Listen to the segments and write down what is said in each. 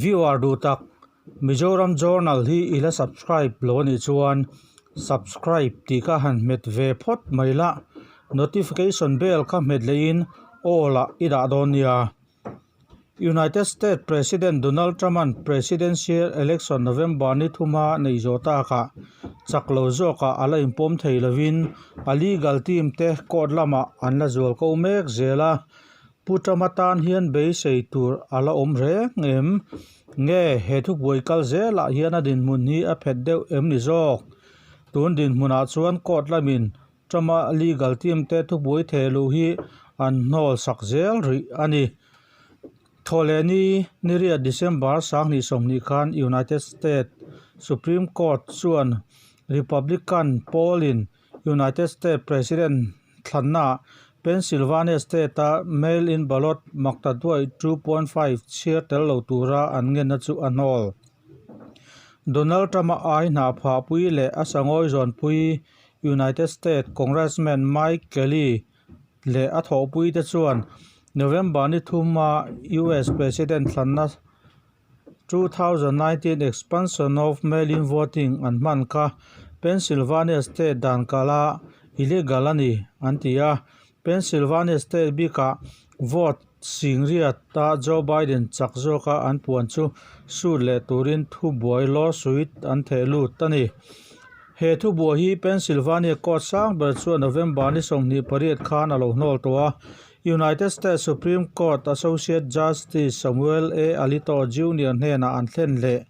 Viewer duh tak Mizoram Journal hi i la subscribe lo a nih chuan subscribe tih kha han hmet ve phawt mai la, notification bell kha hmet leh in all ah i dah dawn nia. United States President Donald Trump-a'n Presidential Election November ni thuma nei zawh takah chak lo zawkah a la inpawm thei lovin a legal team te court lamah an la zual ko mek zel a. Pu Trump-a tan hian beisei tur a la awm reng em? Nge he thubuai kal zelah hian a dinhmun hi a phet deuh em ni zawk? Tun dinhmunah chuan court lamin Trump-a legal team te thubuai theh luh hi an hnawl sak zel rih a ni. Thawhlehni niriat December 2020 khan United States Supreme Court chuan Republican pawlin United States President thlannaah Pennsylvania State-a mail-in ballot maktaduai 2.5 chhiar tel lo tura an ngenna chu a hnawl. Donald Trump-a ai hna phahpui leh a sangawi zawnpui United States Congressman Mike Kelly leh a thawhpuite chuan November ni thuma US President thlanna 2019 expansion of mail-in voting an hman kha Pennsylvania state dan kala illegal a ni an ti a. Pennsylvania state bikah vote singriat a Joe Biden chak zawka an puan chu sut leh turin thubuai lawsuit an theh lut a ni. He thubuai hi Pennsylvania court sang ber chuan November ni 28 khan a lo hnawl tawh a. United States Supreme Court Associate Justice Samuel A. Alito Junior hnenah an thlen leh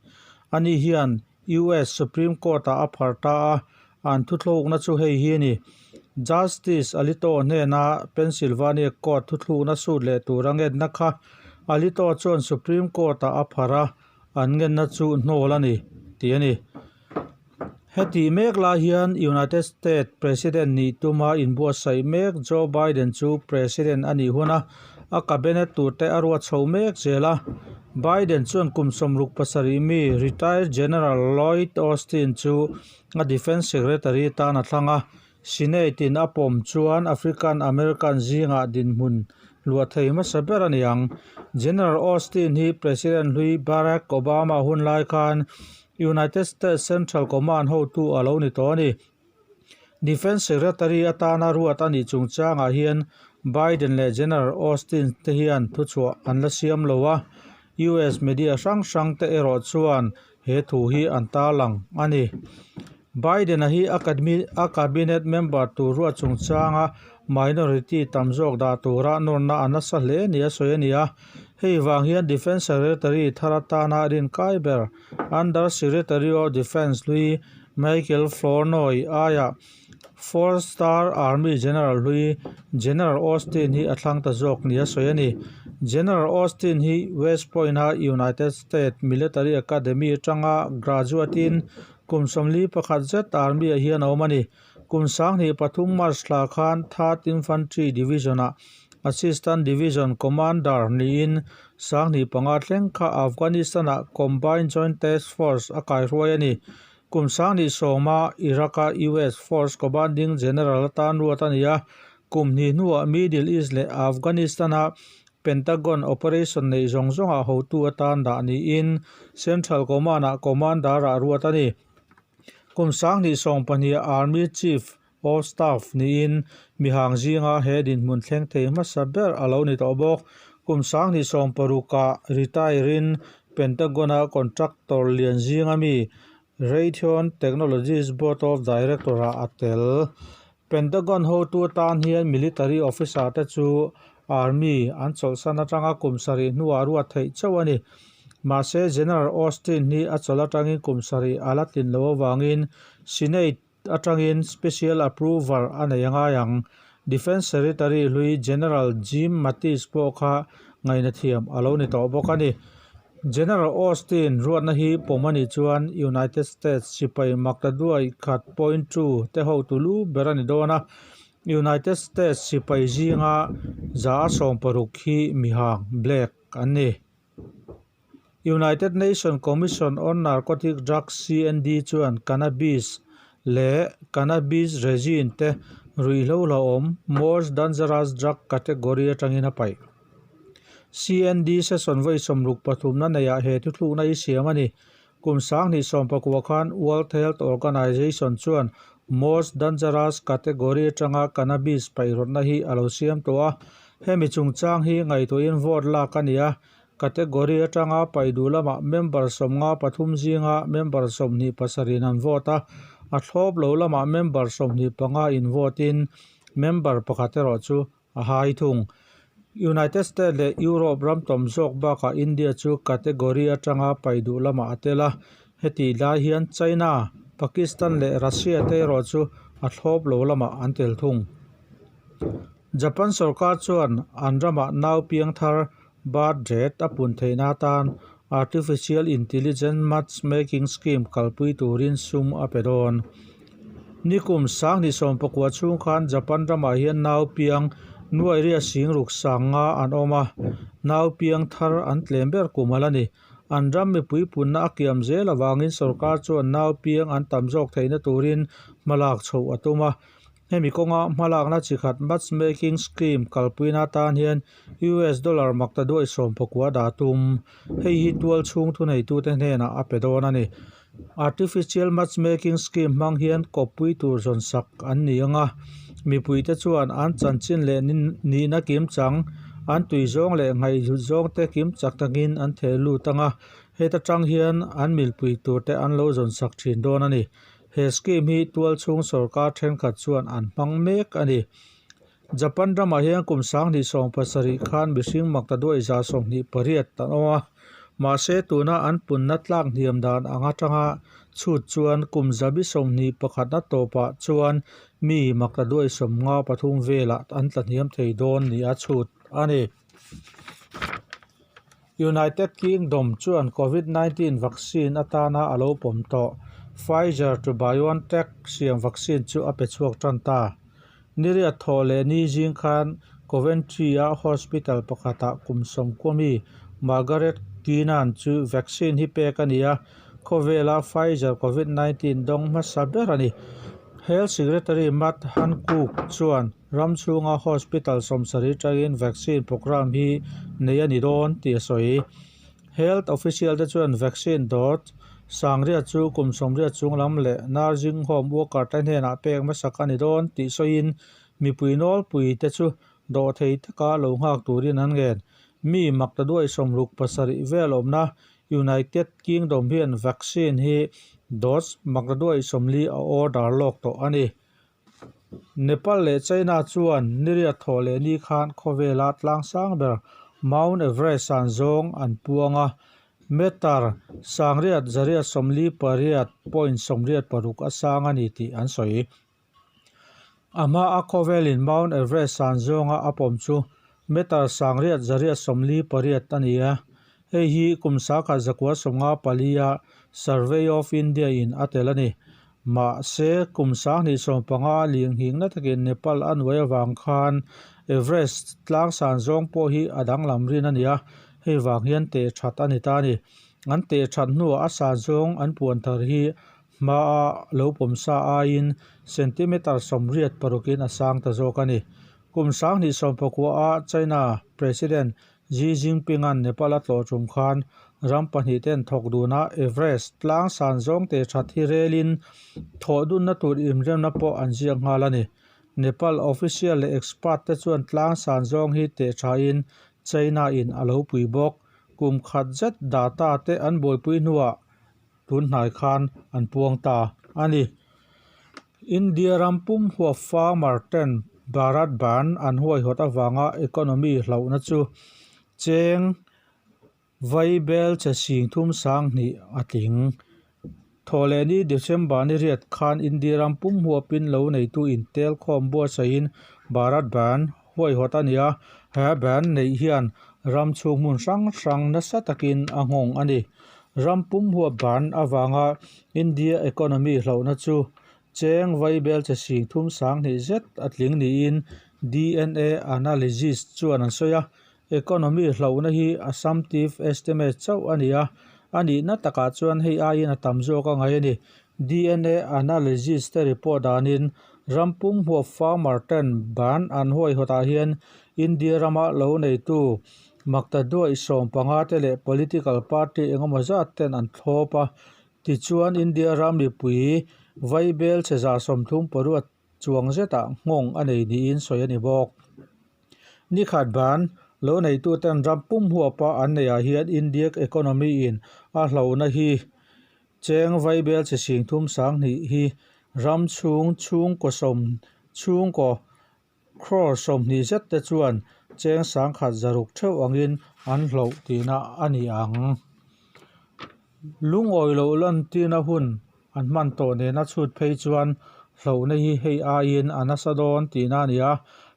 a ni hian US Supreme Court-ah a phar ta a, an thuthlukna chu hei hi a ni. Justice Alito hnena Pennsylvania court thuthlukna sut leh tur a ngenna kha Alito chuan Supreme Court-ah a phar a, an ngenna chu hnawl a ni, tih a ni. Hetih mek lai hian United States President nih tuma inbuatsaih mek Joe Biden chu President a nih hun a, a cabinet turte a ruat chho mek zel a. Biden chuan kum 67 mi retired General Lloyd Austin chu a Defence Secretary tan a thlang a, Senate in a pawm chuan African American zingah dinhmun luah thei hmasa ber a ni ang. General Austin hi President hlui Barack Obama hun lai khan United States Central Command hotu a lo ni tawh a ni. Defence Secretary atana ruat a nih chungchangah hian Biden leh General Austin te hian thuchhuah an la siam lo a, US media hrang hrang te erawh chuan he thu hi an tarlang a ni. Biden-a hi a cabinet member tur ruat chungchanga minority tam zawk dah tura nawrna a nasa hle nia sawi a ni a. Hei vang hian Defence Secretary thar atana rinkai ber Under Secretary of Defence hlui Michael Flournoy aiah Four Star Army General hlui General Austin hi a thlang ta zawk nia sawi a ni. General Austin hi West Point-a United States Military Academy atanga graduate-in kum 41 zet Army-ah hian a awm a ni. Kum 2003 March thla khan Third Infantry Division-ah Assistant Division Commander niin 2005 thleng kha Afghanistan-ah Combined Joint Task Force a kaihruai a ni. Kum 2010-a Iraq-a US Force Commanding General atan ruat a ni a, kum hnih hnuah Middle East leh Afghanistan-a Pentagon operation neih zawng zawngah hotu atan dah niin Central Command-ah Commander-ah ruat a ni. Kum 2012-ah Army Chief of Staff niin mihang zinga he dinhmun thleng thei hmasa ber a lo ni tawh bawk. Kum 2016-ah retire-in Pentagon-a contractor lian zinga mi Raytheon Technologies Board of Director-ah a tel. Pentagon hotu atan hian military officer te chu Army an chawlhsan atanga kum sarih hnuah ruat theih chauh a ni. Mahse, General Austin hi a chawlh atangin kum sarih a la tlin loh avangin Senate atangin special approval a nei a ngai ang. Defence Secretary hlui General Jim Mattis pawh kha ngaihna thiam a lo ni tawh bawk a ni. General Austin ruatna hi pawm a nih chuan United States sipai maktaduai khat point two te hotu lu ber a ni dawn a, United States sipai zinga 160 hi mihang, black, an ni. United Nations Commission on Narcotic Drugs, CND, chuan cannabis leh cannabis resin te ruihhlo hlauhawm, most dangerous drug, category atangin a paih. CND session vawi sawmruk pathumna neihah he thuthlukna hi siam a ni. Kum 2019 khan World Health Organization chuan most dangerous category atanga cannabis paihrawtna hi a lo siam tawh a. Hemi chungchang hi ngaihtuahin vote lak a ni a. Category atanga paih duh lamah member 53 zinga member 27 in an vote a, a thlawp lo lamah member 25 in vote in member pakhat erawh chu a hai thung. United States leh Europe ram tawm zawk bakah India chu category atanga paih duh lamah a tel a, hetih lai hian China, Pakistan leh Russia te erawh chu a thlawp lo lamah an tel thung. Japan sorkar chuan an ramah nau piang thar birth rate a pun theihna atan Artificial Intelligence Matchmaking Scheme kalpui turin sum a pe dawn. Nikum 2019 chhung khan Japan ramah hian nau piang nuai riat singruk sang nga an awm a, nau piang thar an tlem ber kum a la ni. An ram mipui punna a kiam zel avangin sorkar chuan nau piang an tam zawk theihna turin hmalak chhoh a tum a. Hemi kawnga hmalakna chi khat Matchmaking Scheme kalpuina atan hian US dollar makta duai 19 dah tum. Hei hi tual chhung thuneitute hnenah a pe dawn a ni. Artificial Matchmaking Scheme hmang hian kawppui tur zawn sak an ni ang a, mipuite chuan an chanchin leh nihna kimchang, an tui zawng leh ngaihhlut zawngte kimchak takin an theh lut ang a, heta tang hian an milpui turte an lo zawn sak thin dawn a ni. He scheme hi tual chhung sorkar thenkhat chuan an hmang mek a ni. Japan ramah hian kum 2017 khan mihring makta duai 28 an awm a, mahse tuna an punna tlak hniam dan ang atanga chhut chuan kum 21na tawpah chuan mi makta duai 53 velah an tla hniam thei dawn nia chhut a ni. United Kingdom chuan Covid-19 vaccine atana a lo pawm tawh Pfizer to BioNTech siam vaccine chu a pe chhuak tan ta. Niriat thawh leh ni zing khan Coventry-a hospital pakhatah kum 90 mi Margaret Keenan chu vaccine hi pek a ni a, khawvela Pfizer Covid-19 dawng hmasa ber a ni. Health Secretary Matt Hancock chuan Ram chhunga hospital 70 tangin vaccine programme hi nei a ni dawn tih a sawi. Health official te chuan vaccine dawt 8000 chu kum 80 chung lam leh nursing home worker te hnenah pek hmasak a ni dawn tih sawiin mipui nawlpui te chu dawhthei taka lo nghak turin an ngen. Mi makta duai 67 vel awmna United Kingdom hian vaccine hi dose makta duai 40 a order lawk tawh a ni. Nepal leh China chuan niriat thawh leh ni khan khawvela tlang sang ber Mount Everest an zawng an puang a, meter 8,846 a sang a ni tih an sawi. A hmaa khawvelin Mount Everest san zawnga a pawm chu meter 8,848 a ni a, hei hi kum 1954-a Survey of India-in a tel a ni. Mahse, kum 2015 linghingna takin Nepal a nuai avang khan Everest tlang san zawng pawh hi a danglam rin a ni a, hei vang hian teh that a ni ta a ni. An teh that hnuah a san zawng an puan thar hi hmaa lo pawm sa aiin centimeter 86 in a sang ta zawk a ni. Kum 2019-a China President Xi Jinping-a'n Nepal a tlawh tum khan ram pahnih ten thawk duna Everest tlang san zawng te that hi relin thawh dunna tur inremna pawh an ziak nghal a ni. Nepal official leh expert te chuan tlang san zawng hi teh thain China-in a lo pui bawk. Kum khat zet data te an buaipui hnuah tun hnai khan an puang ta a ni. India ram pum huap farmer ten Bharat Bandh an huaihawt avanga economy hlauhna chu cheng vai bel che sing thum sang hnih a tling. Thawhlehni December ni riat khan India ram pum huapin lo neitu intel khawm buatsaihin Bharat Bandh huaihawt a ni a, he bandh neih hian ram chhung hmun hrang hrang nasa takin a nghawng a ni. Ram pum huap bandh avanga India economy hlauhna chu cheng vai bel che sing thum sang hnih zet a tling niin DNA analysis chuan an sawi a. Economy hlauhna hi assumptive estimate chauh a ni a, a nihna takah chuan hei aiin a tam zawk a ngaih a ni. DNA analysis te report danin ram pum huap farmer ten ban an huaihawtah hian India rama lo neitu maktaduaih 15 te leh political party engemaw zat ten an thlawp a. Tichuan India ram mipui vaibel chhe 38 chuang zetah nghawng a nei niin sawi a ni bawk. Ni khat ban, lo neituten ram pum huapa an neihah hian India economy in a hlauhna hi cheng vaibel chi 30 sanghnih hi ram chhung chhungkaw sawm chhungkaw crore 20 zet te chuan cheng 1600 theuh angin an hloh tihna a ni ang. Lungawi loh lantirna hun an hman tawh nena chhut phei chuan hlohna hi hei aiin a nasa dawn tihna a ni a.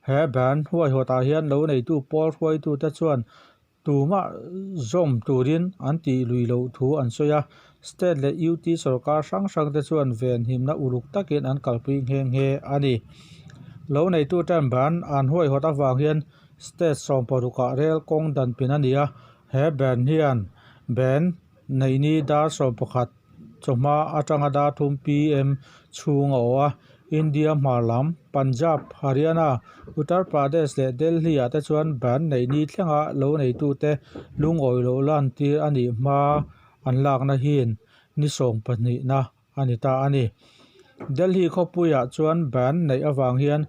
He ban huaihawtah hian lo neitu pawl hruaitute chuan tumah zawm turin an tih lui loh thu an sawi a. State leh UT sorkar hrang hrangte chuan venhimna uluk takin an kalpui nghe nghe a ni. Lo neituten ban an huaihawt avang hian state 16ah rel kawng danpin a ni a. He ban hian ban neihni dar 11 chawhma atanga dar 3 pm chhung a awh a. India hmar lam, Punjab, Haryana, Uttar Pradesh leh Delhi ah te chuan ban neihni thlenga lo neitute lungawi loh lantir a nih hma an lakna hian ni 12na a ni ta a ni. Delhi khawpuiah chuan ban neih avang hian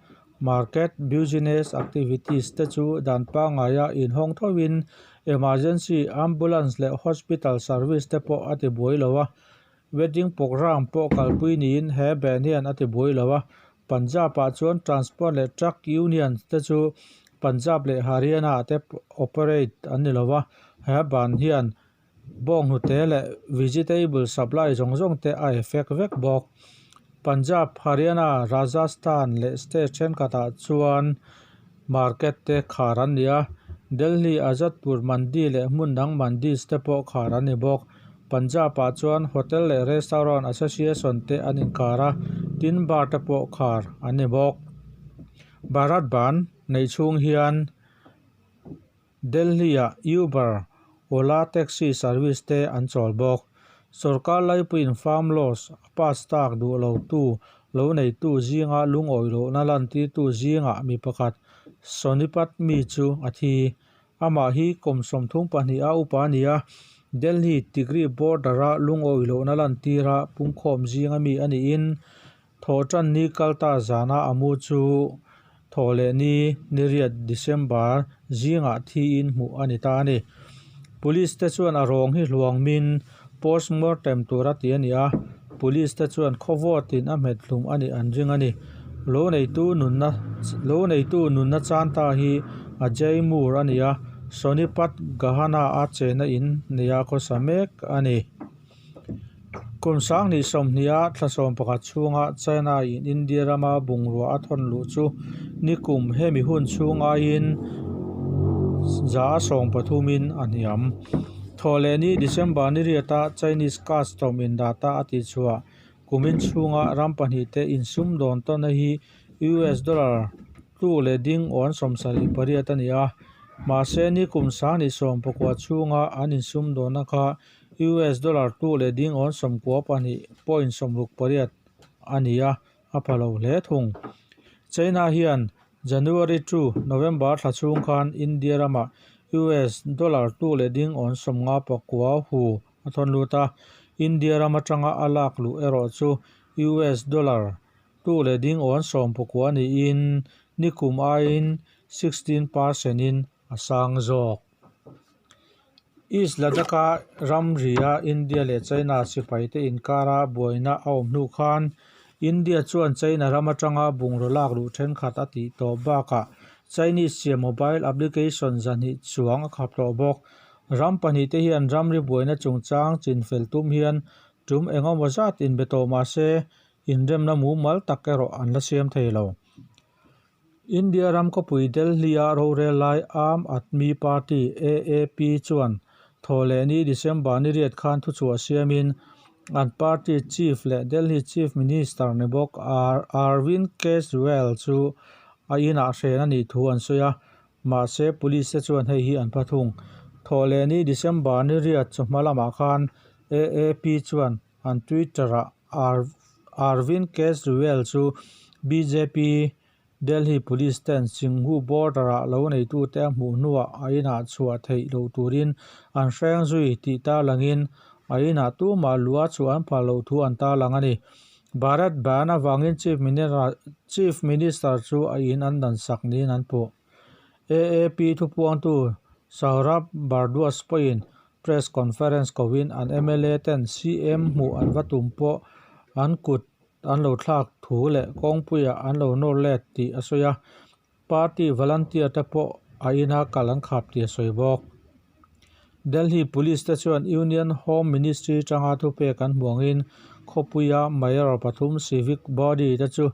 market business activities te chu dan pangngaia inhawng thovin emergency ambulance leh hospital service te pawh a ti buai lo a. Wedding programme pawh kalpui niin he ban hian a ti buai lo a. Punjab-ah chuan transport leh truck union te chu Punjab leh Haryana te operate an ni lo a. He ban hian bawnghnute leh vegetable supply zawng zawng te a effect vek bawk. Punjab, Haryana, Rajasthan leh state thenkhatah chuan market te khar an ni a, Delhi, Azadpur Mandi leh hmun dang mandis te pawh khar an ni bawk. Punjab ah chuan hotel leh restaurant association te an inkhar a, tin bar te pawh khar an ni bawk. Bharat Bandh neih chhung hian Delhi-ah Uber, Ola taxi service te an chawl bawk. Sorkar laipuiin farm laws a pass tak duh lotu lo neitu zinga lungawi lohna lantirtu zingah mi pakhat Sonipat mi chu a thi. Amah hi kum 32 a upa a ni a, Delhi Tikri border-a lungawi lohna lantira pungkhawm zinga mi a niin Thawhtanni kalta zana a mu chu Thawhlehni niriat December zingah thiin hmuh a ni ta a ni. Police te chuan a rawng hi hluangmin postmortem tura ti a ni a, police te chuan khawvawtin a hmet hlum a nih an ring a ni. Lo neitu nunna lo neitu nunna chan ta hi Ajay Moore a ni a, Sonipat Gahana a chena in neia khawsa mek a ni. Kum 2020a thla 11 chhunga China in India rama bungrua a thawn luh chu nikum hemi hun chhung aiin 13% in a hniam. Thawhlehni December ni riata Chinese custom in data a tihchhuah kumin chhunga ram pahnih te insumdawn tawnna hi US dollar tu leh ding awn 78 a ni a, mahse nikum 2019 chhunga an insumdawnna kha US dollar tu leh ding awn 92.68 a ni a, a pha lo hle thung. China hian January to November thla chhung khan India ramah US dollar tu leh ding awn 59 hu a thawn lut a, India ram atanga a lak luh erawh chu US dollar tu leh ding awn 19 niin nikum aiin 16% in a sang zawk. East Ladakh-a ramria India leh China sipaite inkara buaina a awm hnu khan India chuan China ram atanga bungraw lak luh thenkhat a tih tawh bakah Chinese siam mobile application 200 chuang a khap tawh bawk. Ram pahnihte hian ramri buaina chungchang chinfel tum hian tum engemaw zat inbe tawh mah se inremna mumal tak erawh an la siam thei lo. India ram khawpui Delhi-a rorel lai Aam Aadmi Party, AAP, chuan Thawhlehni December ni riat khan thuchhuah siamin an party chief leh Delhi Chief Minister ni bawk Arvind Kejriwal chu a inah hren a nih thu an sawi a. Mahse, police te chuan hei hi an pha thung. Thawhlehni December ni riat chawhma lamah khan AAP chuan an Twitter-ah Arvind Kejriwal chu bjp Delhi Police ten Singhu border-ah lo neitute a hmuh hnuah a inah chhuah theih loh turin an hreng zui tih tarlangin a inah tumah lua chhuah an phal loh thu an tarlang a ni. Bharat Bandh avangin Chief Minister chu a in an dan sak niin an puh. AAP thupuangtu Saurabh Bhardwaj pawhin press conference kohin an mla ten CM hmuh an va tum pawh an kut an lo thlak thu leh kawngpuiah an lo nawr let tih a sawi a, party volunteer te pawh a ina kal an khap tih a sawi bawk. Delhi Police te chuan Union Home Ministry tanga thupek an hmuh angin khawpuia mayor pathum civic body te chu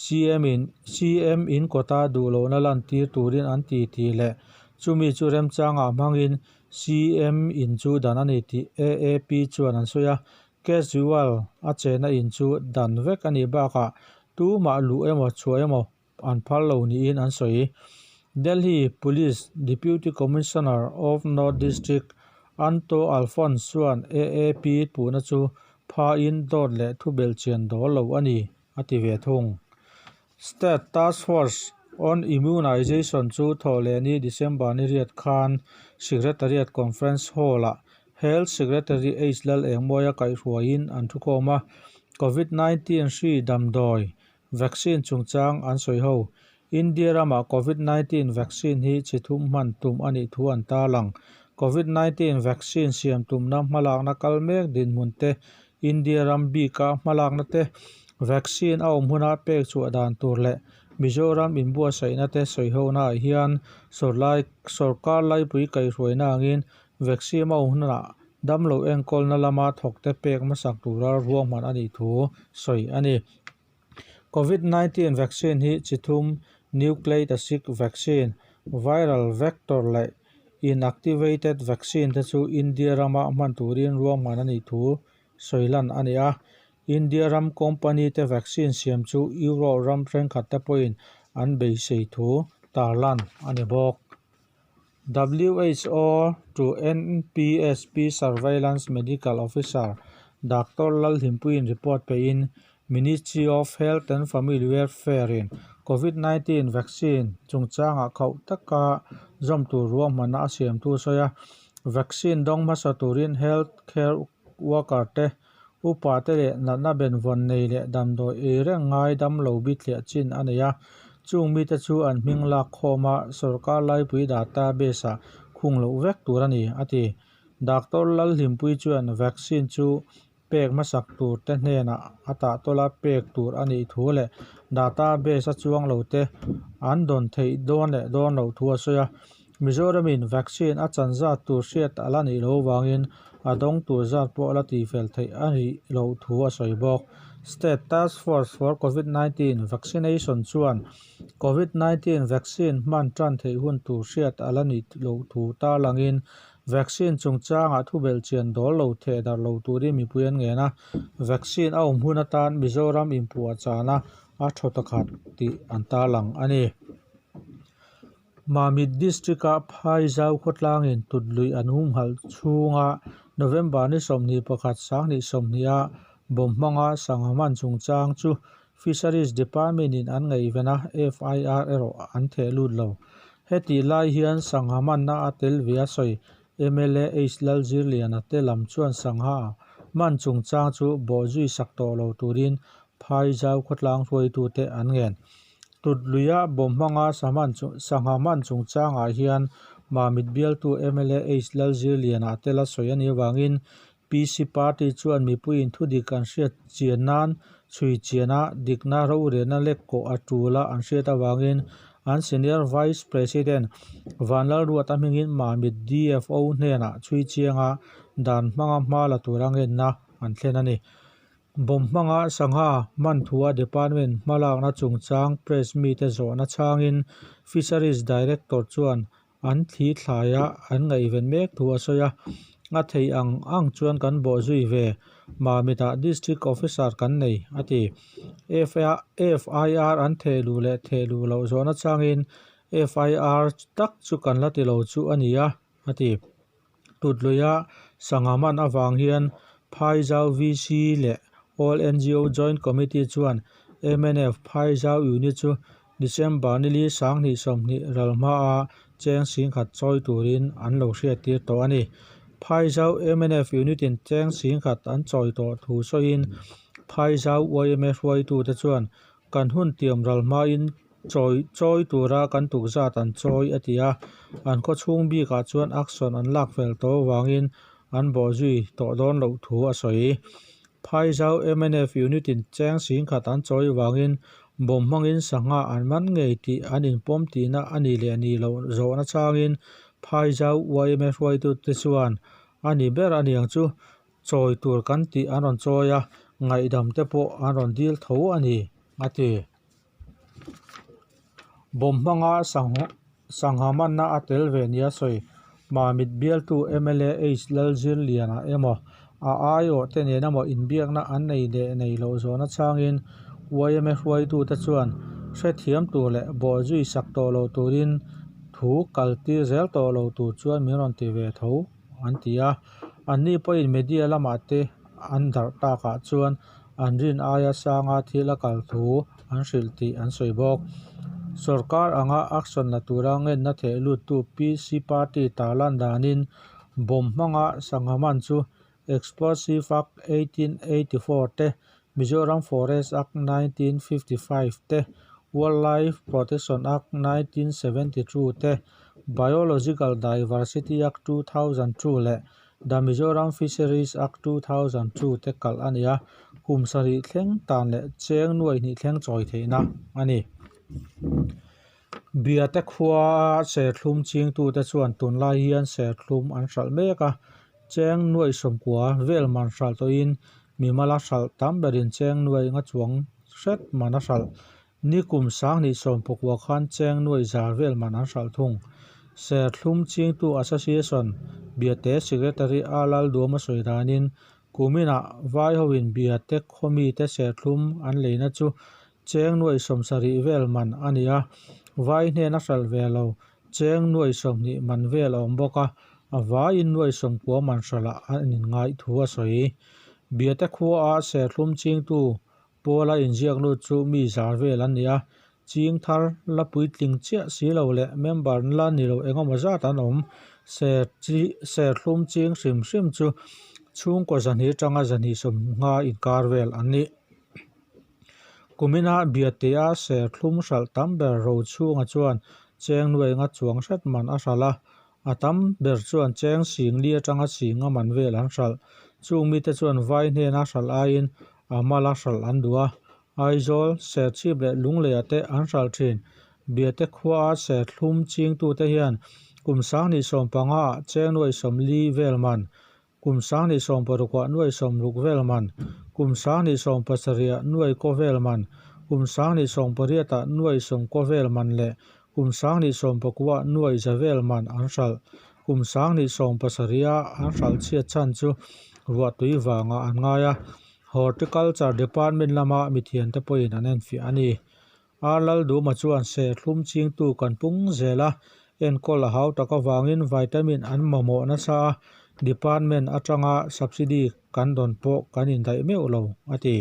CM in CM in kawta duh lohna lantir turin an ti tih leh chumi chu remchangah hmangin CM in chu dan a ni tih AAP chuan an sawi a, Kejriwal a chena in chu dan vek a nih bakah tumah luh emaw chhuah emaw an phal lo niin an sawi. Delhi Police Deputy Commissioner of North District Anto Alphonse chuan AAP puhna chu phain dawt leh thubelhchian dawl lo a ni a ti ve thung. State Task Force on Immunization chu Thawhlehni December ni riat khan Secretariat Conference Hall-ah Health Secretary H Lalengmawia kaihhruaiin an thukhawm a, Covid 19 hri damdawi, vaccine, chungchang an sawi ho. India ramah Covid 19 vaccine hi chi thum hman tum a nih thu an tarlang. Covid 19 vaccine siam tumna hmalakna kal mek dinhmun te India ram bika hmalakna te, vaccine a awm huna pek chhuah dan tur leh Mizoram inbuatsaihna te sawihona ah hian sawrkar laipui kaihhruaina angin vaccine a awm hunah damlo enkawlna lama thawkte pek hmasak tura ruahman a nih thu sawi a ni. Covid 19 vaccine hi chi thum nucleic acid vaccine, viral vector leh inactivated vaccine te chu India rama hman turin ruahman a nih thu sawi lan a ni a. India ram company te vaccine siam chu Europe ram thenkhat te pawhin an beisei thu tarlan a ni bawk. WHO to NPSP Surveillance Medical Officer Doctor Lalhimpuiin report peiin Ministry of Health and Family Welfare in Covid 19 vaccine chungchangah khauh taka zawm tur ruahmanna a siam thu a sawi a. Vaccine dawng hmasa turin health care worker te, upa te leh natna benvawn nei leh damdawi ei reng ngai damlo bithliah chin a nei a. Chung mite chu an hming lak khawm a, sorkar laipui database ah khung loh vek tur a ni, a ti. Doctor Lalhlimpui chuan vaccine chu pek hmasak tur te hnenah a tahtawla pek tur a nih thu leh database a chuang lo te an dawn theih dawn leh dawn loh thu a sawi a. Mizoramin vaccine a chan zat tur hriat a la nih loh avangin a dawng tur zat pawh la tihfel theih a nih loh thu a sawi bawk. State Task Force for Covid 19 Vaccination chuan Covid 19 vaccine hman tan theih hun tur hriat a la nih loh thu tarlangin vaccine chungchangah thubelhchian dawl lo theh darh lo turin mipui an ngen a, vaccine a awm hun atan Mizoram inpuahchahna a thaw ta khat tih an tarlang a ni. Mamit District-a Phaizau khawtlangin tut lui an humhalh chhunga November ni 21 2020-a bomb hmanga sangha hman chungchang chu Fisheries Department-in an ngaihven a, FIR erawh an theh lut lo. Hetih lai hian sangha hmanna a tel ve a sawi mla H Lalzirliana te lam chuan sangha hman chungchang chu bawhzui sak tawh lo turin Phaizau khawtlang hruaitute an ngen. Tutluia bawm hmanga sangha hman chungchangah hian Mamit bialtu mla H Lalzirliana te la sawi a nih avangin PC party chuan mipuiin thudik an hriat chian nan chhui chiana dikna rorelna lek kawh a tul a an hriat avangin an Senior Vice President Vanlalruata hmingin Mamit DFO hnenah chhui chianga dan hmanga hma la tura ngenna an thlen a ni. Bomb hmanga sangha hman thua department hmalakna chungchang press mite zawhna chhangin Fisheries Director chuan an thli thlaia an ngaihven mek thu a sawi a, a theih ang ang chuan kan bawh zui ve, Mamitah District Officer kan nei, a ti. FIR an thehluh leh thehluh loh zawhna chhangin FIR tak chu kan la ti lo chu a ni a, a ti. Tutluia sangha man avang hian Phaizau VC leh All NGO Joint Committee chuan mnf Phaizau Unit chu December nili 2020 ral hmaa cheng 10,000 chawi turin an lo hriattir tawh a ni. Phaizau mnf Unit-in cheng 10,000 an chawi tawh thu sawiin Phaizau yma hruaitute chuan kan hun tiam ral hmain chawi chawi tura kan tuk zat an chawi a ti a, an khawchhung bikah chuan action an lak fel tawh avangin an bawhzui tawh dawn loh thu a sawi. Phaizau mnf Unit-in cheng 10,000 an chawi avangin bomb hmangin sangha an man ngei tih an inpawm tihna a ni leh ni loh zawhna changin Phaizau yma hruaitute chuan a ni ber a niang chu chawi tur kan tih an rawn chawi a, ngaihdam te pawh an rawn dil tho a ni, a ti. Bomb hmanga sangha manna a tel ve nia sawi Mamit bialtu mla H Lalzirliana emaw a aiawh te nen emaw inbiakna an nei leh nei loh zawhna changin yma hruaitute chuan hrethiam tur leh bawhzui sak tawh lo turin thu kal tir zel tawh lo tur chuan min rawn ti ve tho an ti a. Anni pawhin media lamah te an darh takah chuan an rin aia sanga thil a kal thu an hrilh tih an sawi bawk. Sorkar anga action la tura ngenna theh luttu PC party tarlan danin bomb hmanga sangha man chu Explosive Act 1884 te, Mizoram Forest Act 1955 te, Wildlife Protection Act 1972 te, Biological Diversity Act 2002 leh The Mizoram Fisheries Act 2002 te kalh a ni a, kum sarih thleng tan leh cheng nuai hnih thleng chawi theihna a ni. Biate khuaa serthlum chingtute chuan tunlai hian serthlum an hralh mek a, cheng nuai sawmkua vel man hralh tawhin mimala hralh tam berin cheng nuai nga chuang hret man a hralh. Ni kum 2019 khan cheng nuai za vel man an hralh thung. Serthlum chingtu Association Biate Secretary A Lalduama sawi danin kuminah vai hoin Biate khawmite serthlum an leina chu cheng nuai 70 vel man a ni a, vai hnena hralh ve lo cheng nuai 20 man vel a awm bawk a, a vaiin nuai 90 man hralhah an inngaih thu a sawi. Biate khuaa serthlum chingtu Pawla inziak lut chu mi zar vel an ni a, ching thar la puitling chiah si lo leh member la ni lo engemaw zat an awm. Serthlum ching hrim hrim chu chhungkaw zahnih atanga zahnih sawmnga inkar vel an ni. Kumina Biatea serthlum hralh tam ber Rochhunga chuan cheng nuai nga chuang hret man a hralh a, A tam ber chuan cheng sing li atanga sing a man vel an hralh. Chung mite chuan vai hnena hralh aiin a mala hralh an duh a. Aizawl, Serchhip leh Lungleiah te an hralh thin. Biate khuaa serthlum chingtute hian kum 2015 ah cheng nuai 40 vel man Kum 2016ah nuai 60 vel man, kum 2017ah nuai kaw vel man, kum 2018ah nuai 90 vel man leh kum 2019ah nuai za vel man an hralh. Kum 2017ah an hralh chhiat chhan chu ruahtui vangah an ngai a, Horticulture Department lama mithiante pawhin an enfiah a ni. Ar Lalduma chuan serthlum chingtu kan pung zel a, enkawl a hau tak avangin vitamin an mamawh nasa a, department atanga subsidy kan dawn pawh kan indaih meuh lo, a ti.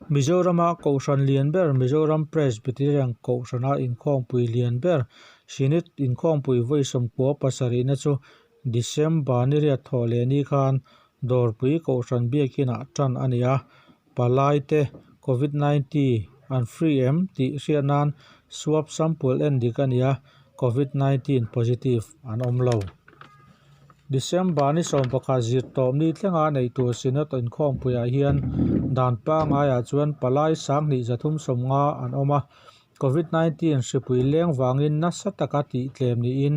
Mizorama Kohhran lian ber Mizoram Presbyterian Kohhrana inkhawmpui lian ber Synod inkhawmpui vawi 97na chu December ni riat thawh leh ni khan Dawrpui Kohhran Biakinah tan a ni a, Palaite Covid 19 an free em tih hriat nan swab sample en dik a ni a, Covid 19 positive an awm lo. December ni 11 zir tawp ni thlenga neih tur Synod inkhawmpuiah hian dan pangaiah chuan palai 2350 an awm a, Covid 19 hripui leng vangin nasa taka tih tlem niin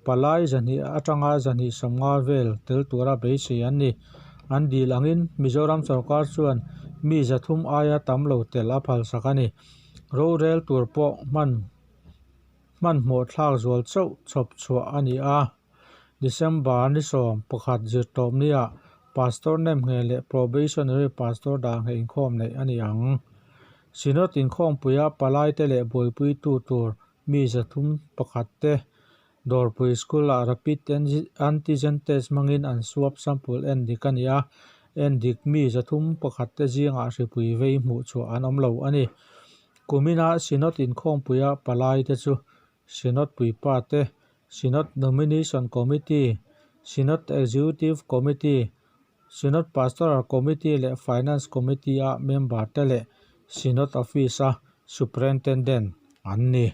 Palai 200 atanga 250 vel tel tura beisei an ni. An dil angin Mizoram sorkar chuan mi 300 aia tam lo tel a phalsak a ni. Rorel tur pawh hman hmanhmawh thlak zual chauh chhawp chhuah a ni a. December ni 11 zirtawp niah Pastor Nemngheh leh Probationary Pastor Dahngheh inkhawm neih a ni ang. Synod inkhawmpuia palaite leh buaipuitu tur. Mi 301 te Dawrpui School-ah Rapid Antigen Test hmangin an swab sample endik a ni a, endik mi 301 te zingah hripui vei hmuh chhuah an awm lo a ni. Kumina Synod inkhawmpuia palai te chu Synod puipa te, Synod Nomination Committee, Synod Executive Committee, Synod Pastoral Committee leh Finance Committee-a member te leh Synod Office-a Superintendent an ni.